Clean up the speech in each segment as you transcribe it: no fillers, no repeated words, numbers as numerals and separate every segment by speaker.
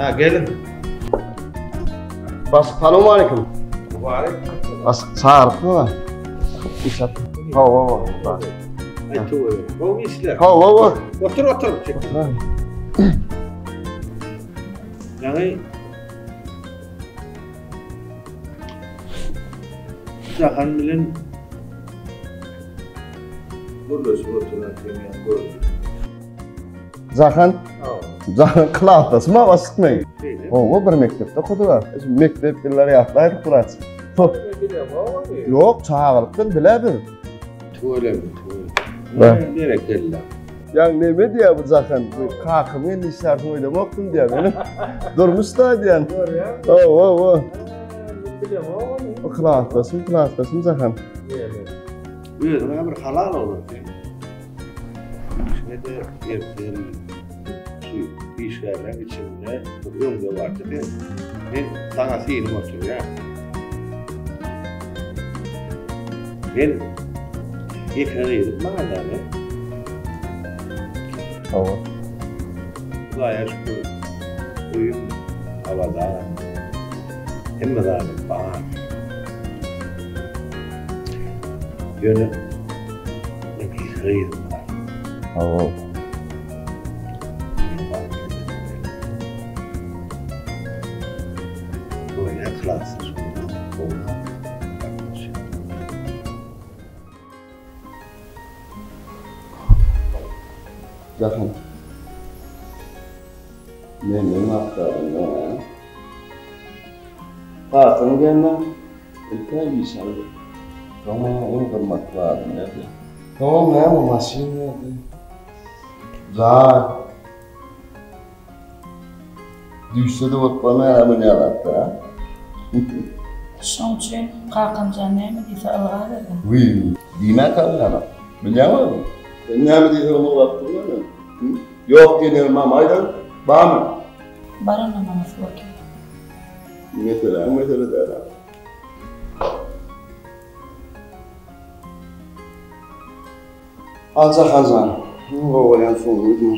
Speaker 1: Ha, geliň.
Speaker 2: Başlyk salowmaleýkim.
Speaker 1: Waleýkim.
Speaker 2: Başlyk çagyrypmy? Işat. Hawa, hawa.
Speaker 1: Aý tüweleme. Gowy işler.
Speaker 2: Hawa, hawa.
Speaker 1: Otur, otur. Çek. Ýaňy Jahan bilen gürleşip oturan seni gördüm.
Speaker 2: Jahan? Jahan klasdaşym ha başlyk men.
Speaker 1: Şeýle.
Speaker 2: Hawa, bir mekdepde okadylar. Şu mekdep ýyllary ýatlaýdyk biraz. Ýok, çagalykdan bile biz.
Speaker 1: Tüweleme, tüweleme. Berekella.
Speaker 2: Ýa neme diýýär bu Jahan? Bu kakam indi işlärsiň oýlamokdym diýýär. Meni durmuş da diýýän.
Speaker 1: Görýän.
Speaker 2: Hawa, hawa.
Speaker 1: Bilemok ony.
Speaker 2: O klasdaşym, klasdaşym Jahan.
Speaker 1: Özüňe bir halal oglan sen. Işine-de erkin, şu işgärleň içinde bir öňde bardy sen. Men saňa synym oturýan. Men ýeke gyzym bar da men.
Speaker 2: Hawa.
Speaker 1: Hudaýa şükür, öýüm abadan, hemme zadym bar. Ýöne men ýeke gyzym bar.
Speaker 2: Hawa.
Speaker 1: Bolýa klasda şonda gowy gatnaşýar.
Speaker 2: Jahan. Menden hakdadyň ýok-a? Kakaň gelende ilk-ä iş aldy. Soň maňa iň gymmatly zadyny berdi. Soňam näme maşyn berdi. Jaý. Düşse-de bolup barmaýar muny ýalapdyr a.
Speaker 3: Şoň üçin kakamjan näme diýse ylgaberdim.
Speaker 2: Wiý, diýmäkä bu ýala. Bilýäňmi özüň? Sen näme diýseň ylgap durman men. Ýok diýen ýerim barmy aýdan? Barmy?
Speaker 3: Bar onda maňa suw äkel.
Speaker 2: Meseläň mesele däl-ä. Al Jahanjan, iň gowy bolýan suwuňy iýdim.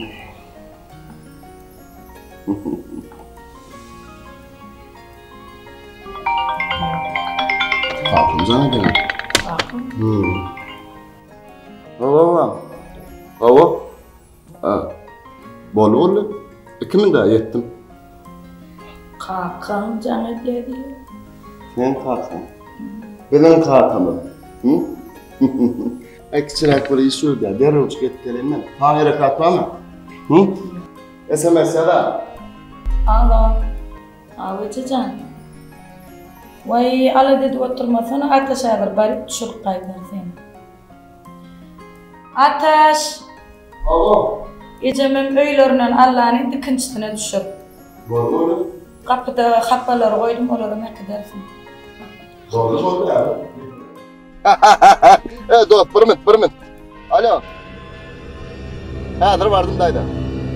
Speaker 2: Kakam jan eken.
Speaker 3: Kakam?
Speaker 2: Hmm. Hawa, hawa. Ha. Boldy, boldy. Ikiminde ýetdim.
Speaker 3: Kakaň jaň edýär diýýär.
Speaker 2: Seň kakaň. Biziň kakamyz. Hı? Aý kiçiräk bir iş ýörýär. Derrewjik edip geleýin men. Saňa gerek zat barmy? Hı? SMS ýaz-a.
Speaker 3: Alo. Alo ejejan. Waý, alada edip oturmasana, Ataş häzir baryp düşürip gaýdar seni. Ataş!
Speaker 2: Hawa.
Speaker 3: Ejemem öýlerinden Allanyň dikinçisine düşür.
Speaker 2: Boldy boldy.
Speaker 3: Gapyda hapalary goýdum, olaram äkidersiň.
Speaker 2: Boldy boldy äri. Ey dost bir minut bir minut. Alo. Häzir bardym daýza.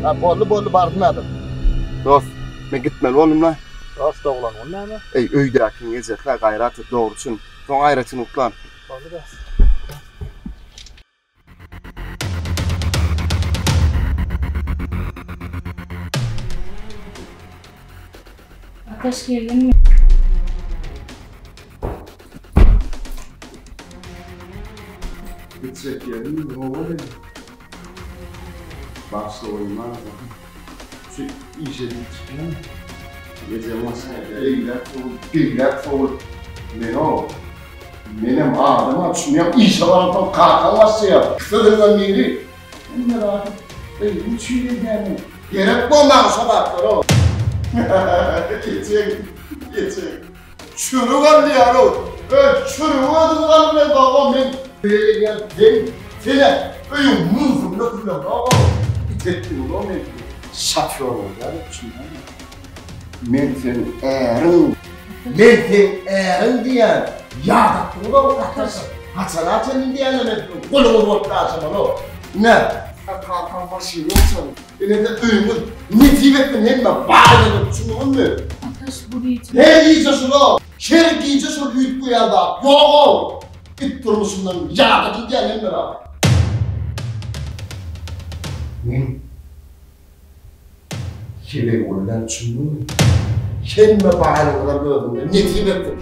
Speaker 2: Ha boldy boldy bardym häzir. Dost men gitmeli boldum la.
Speaker 4: Dost doglan gün näme?
Speaker 2: Eý öýdäkiň ejesi la gaýrat et dogry çyn. Soň aýratyn uklan.
Speaker 4: Boldy dost.
Speaker 3: Ataş geldiňmi?
Speaker 2: Gitjek ýerim ýok welin. Başda goýman şu işe diýip çykýan. Ejem başga eýläk sowul, beýläk sowul. Men-ow, menem adam-a düşünýän, işe baransoň kakaň başlaýar. Sözüňden biri, Hemme zady gyzym üçin edýän men. Gerek bolmaň şo zatlar-ow. Ejeň, ejeň. Çörek alýar-ow. Öý, çöregi özüňiz almaýaňyz-ow, men öýe gelýän sen, sen-ä öýüň muzduny dökübileňok-ow. It etdiňiz-ow meni. Şofýor bolýar düşünýäňmi? Men seniň äriň. Men seň äriň diýýän. Ýadatdyňyz-ow ataşyp. Haçana çenli diýýän-ä men siziň guluňyz bolup ýaşamaly-ow. Ine, kakaň maşyny uçan. Ine-de öýüňiz nesip etsin hemme baýlygy düşündiňizmi?
Speaker 3: Ataş bu gije.
Speaker 2: Her gije şul-ow. Her gije şul üýtgeýän zat ýog-ow. It durmuşyndan ýada gidýän hemme zat. Men. Heleý bolýan düşündiňmi? Hemme baýlygyňyzam özüňde nesip etsin.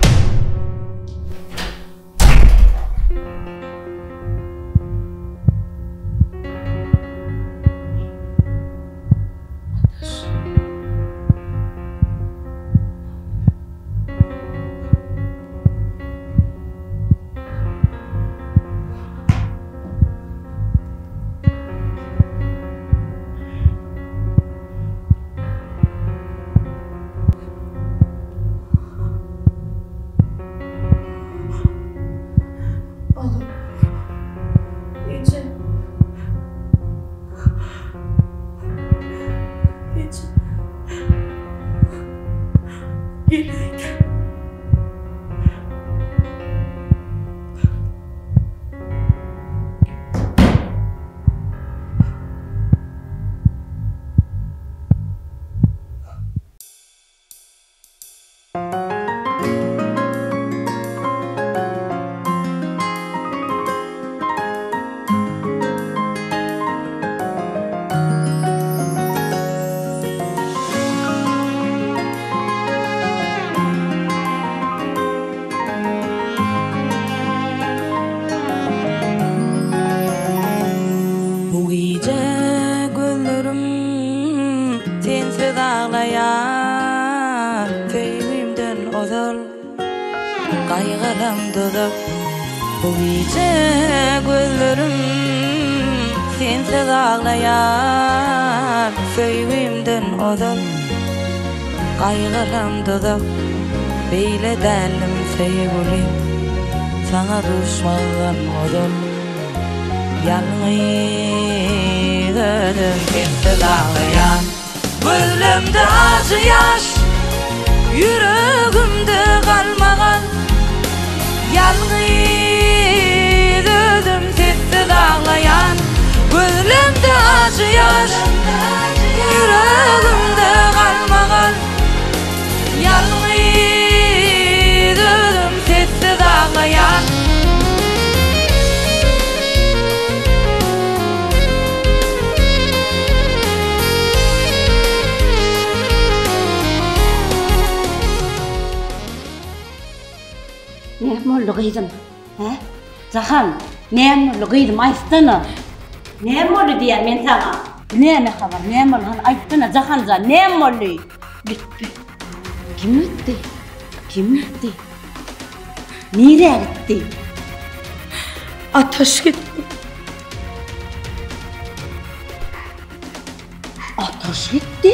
Speaker 3: Oglum. Eje. Eje. Geläýdä.
Speaker 5: Bu gije gözlerim sensiz aglaýar Söýgimden ozal gaýgylam duzak Bu gije gözlerim sensiz aglaýar Söýgimden ozal Gaýgylam duzak, beýle däldim söýgülim, Saňa duşmazdan ozal. Ýalňyz özüm sensiz aglaýan. Gözlemde ajy ýaş, ýüregimde galmagal. Ýalňyz özüm sessiz aglaýan Gözlemde ajy ýaş Ýüregimde galmagal Ýalňyz özüm sessiz aglaýan.
Speaker 6: Näme boldy gyzym? Hä? Jahan, näme boldy gyzym aýtsana. Näme boldy diýýän men saňa? Näme habar, näme boldy hany aýtsana Jahanjan, näme boldy? Gitdi. Kim gitdi? Kim gitdi? Nirä gitdi?
Speaker 3: Ataş gitdi.
Speaker 6: Ataş gitdi?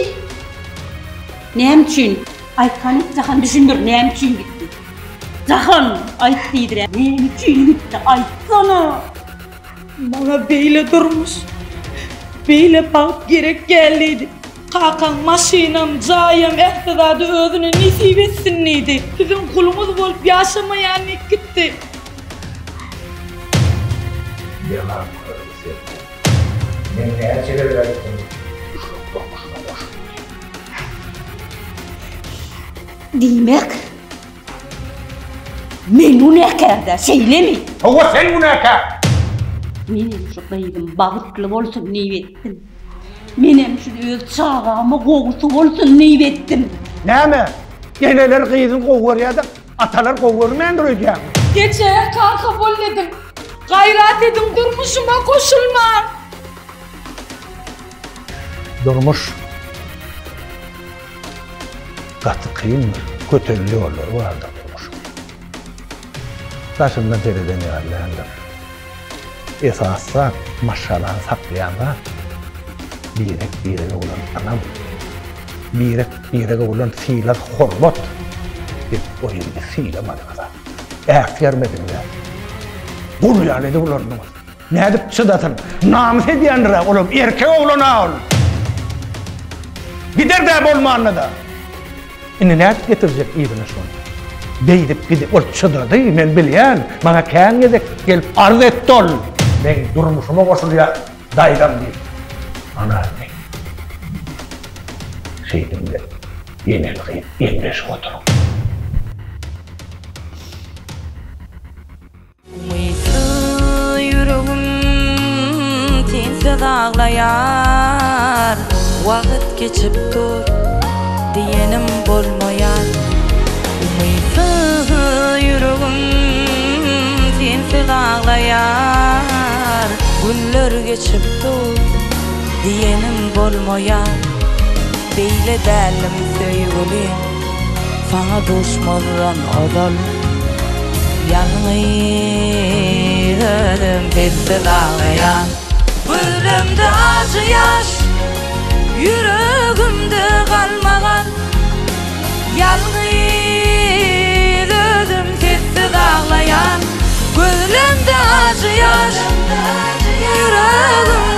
Speaker 6: Näme üçin? Aýt hany, Jahan düşündir, näme üçin gitdi? Jahan, aýt diýdir. Näme üçin gitdi? Aýtsana.
Speaker 3: Maňa beýle durmuş, beýle bagt gerek däl diýdi. Kakaň maşynam, jaýam, ähli zady özüne nesip etsin diýdi. Siziň guluňyz bolup ýaşamaýan diýip gitdi.
Speaker 1: Bela gördi senden. Men näçe gezek aýtdym, şunuň durmuşyna goşul diýip.
Speaker 6: Diýmek, men günäkär-dä, şeýlemi?
Speaker 1: Hawa, sen günäkär!
Speaker 6: Menem şu gyzym bagtly bolsun diýip etdim. Menem şu öz çagama gowusy bolsun diýip etdim.
Speaker 1: Näme, eneler gyzyny gowy görýär-de, atalar gowy görmändir öýdýäňmi?
Speaker 3: Eje, kaka bol dedim. Gaýrat ediň durmuşyma goşulmaň.
Speaker 1: Durmuş gaty kyndyr, kötelli ýollary bardyr durmuşyň. Daşyndan sereden ýaly däldir. Esasy zat, maşgalany saklaýan zat birek-birege bolan ynam, birek-birege bolan sylag-hormat. Siz o ýigidi sylamadyňyz-a, äsgermediňiz-ä. Gul ýaly edip ulandyňyz. Nädip çydasyn? Namys edýändir-ä olam, erkek oglan-a ol. Gider-dä bolmanda-da. Indi nädip getirjek yzyna şony? Beýdip gidip, ol çydady, men bilýän. Maňa kän gezek gelip arz etdi ol. Meň durmuşyma goşulýar daýzam diýip. Ana indi. Şeýdiň-de, eneli-gyz emleşip oturyň.
Speaker 5: Umytsyz ýüregim sensiz. sessiz aglaýar. Wagt geçip dur diýenim bolmaýar. Umytsyz ýüregim sensiz aglaýar. Günler geçip dur diýenim bolmaýar. Beýle däldim söýgülim saňa duşmazdan ozal. Ýalňyz özüm sessiz aglaýan. Gözlemde ajy ýaş, ýüregimde galmagal. Ýalňyz özüm sessiz aglaýan. Gözlemde ajy ýaş, ýüregimde.